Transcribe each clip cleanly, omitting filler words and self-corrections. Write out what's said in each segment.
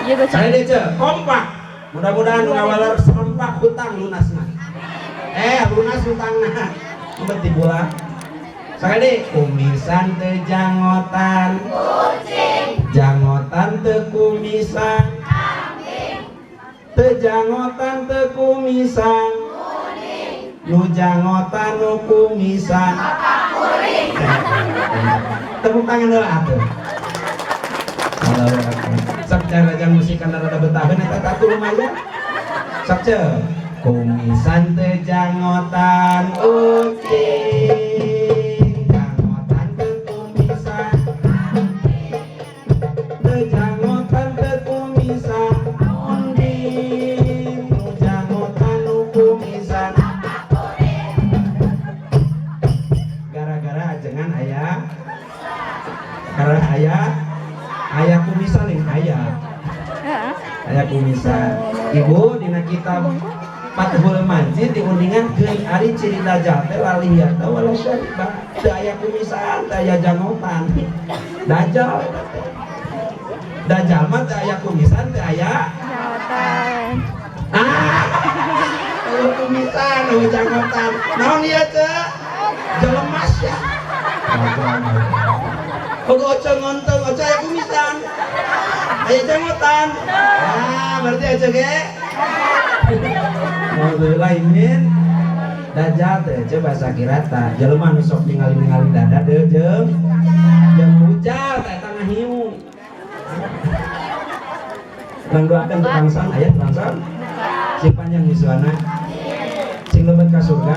Iya gocap. Saya deh, kompak. Mudah-mudahan ngawaler serempak hutang lunasna. Eh, lunas hutangna. Berarti bola. Sekali kumisan teu jangotan. Kucing. Jangotan teu kumisan. Kambing. Teu jangotan teu kumisan. Kuning. Nu jangotan nu kumisan. Tepuk tangan dulu atuh. Allahu Akbar. Sok cara jang musikan rada betaheun eta tatu lumayan. Sok ce. Kumisan teu jangotan ucing. Jangotan teu kumisan. Teu jangotan teu kumisan. Unding. Nu jangotan nu kumisan. Gara-gara ajengan aya karena aya aya kumisan yang aya aya kumisan. Ibu, dina kitab Fathul Majid diundingankeun ari ciri dajjal teh la lihyata wala syariba, teu aya kumisan, teu aya jangotan. Dajjal eta teh, dajjal mah teu aya kumisan, teu aya Jangotan. Ah, euweuh kumisan, euweuh jangotan. Naon ieu teh? Jelemas ya. Oh, oce ngontong, oce aya kumisan. Aya jangotan. Ah, berarti oce ge. Alhamdulillah min dajjal teh coba sakirata jelema nu sok ningali-ningali dada deui jeung jeung ujal teh eta ngahiu. Urang doakan tukang sound, aya tukang sound. Sing panjang yuswana. Sing lebet ka surga.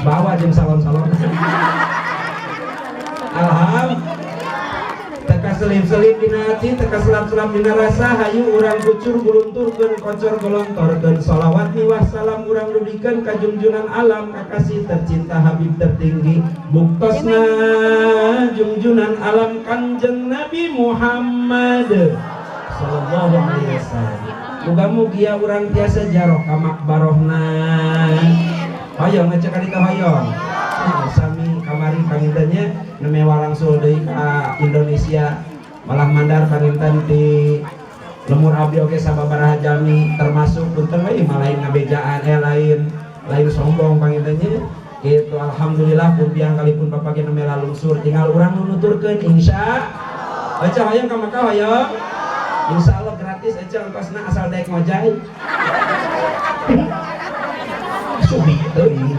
Bawa jeung salon-salon. Alhamdulillah. Teka selip-selip dina hati, teka selap-selap dina rasa, hayu urang kucur gulunturkeun kocor golontorkeun sholawat miwah salam urang dugikeun ka junjunan alam, kakasih tercinta, Habib tertinggi, buktosna junjunan alam Kanjeng Nabi Muhammad sallallahu alaihi wasallam. Muga-mugia urang tiasa jaroh ka makbarohna. Hoyong ngecek ka ditu, hoyong. Sami kamari pangintennya nembe walangsul deui ka Indonesia, malah mandar panginten di lemur abdi oge sababaraha jalmi termasuk. Punten we mah, lain ngabejaan, eh, lain lain sombong pangintennya itu. Alhamdulillah pun biang kalipun bapak nembe lalungsur, tinggal urang nu nuturkeun, insya Allah. Hoyong ka Makkah? Hoyong? Insya Allah gratis aja ongkosna asal daek ngojay. Sumi teuing.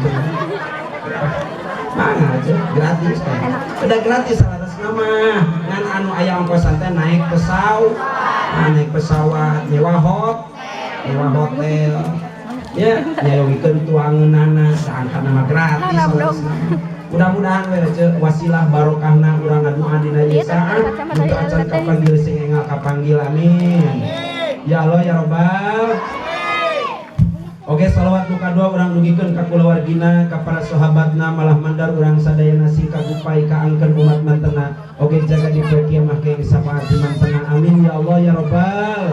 Mana aja gratis kan. Udah gratis salah nama ngan anu aya ongkosan teh naik pesawat. Nah, naik pesawat, nyewa hotel. Ya, nyayogikeun tuangeunana, angkat nama gratis. Haram dong. Mudah-mudahan we ce wasilah barokahna urang ngadoa dina ieu Iya, saat kacamata untuk acan teh. Kapanggil sing enggal kapanggil, amin. Ya Allah ya Robbal. Oke, salawat nu kadua urang dugikeun ka kulawargina, ka para sahabatna, malah mandar urang sadayana sing kagupai kaangkeun umat mantena. Oke, jaga di poe kiamah ke syafaat di mantena. Amin ya Allah ya Robbal.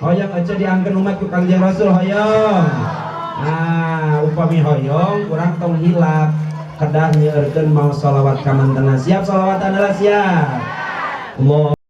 Hoyong aja diangkeun umat ku Kangjeng Rasul, hoyong? Nah, upami hoyong, urang tong hilap kedah nyeurkeun mau salawat ka mantena. Siap salawat adalah siap. Allah.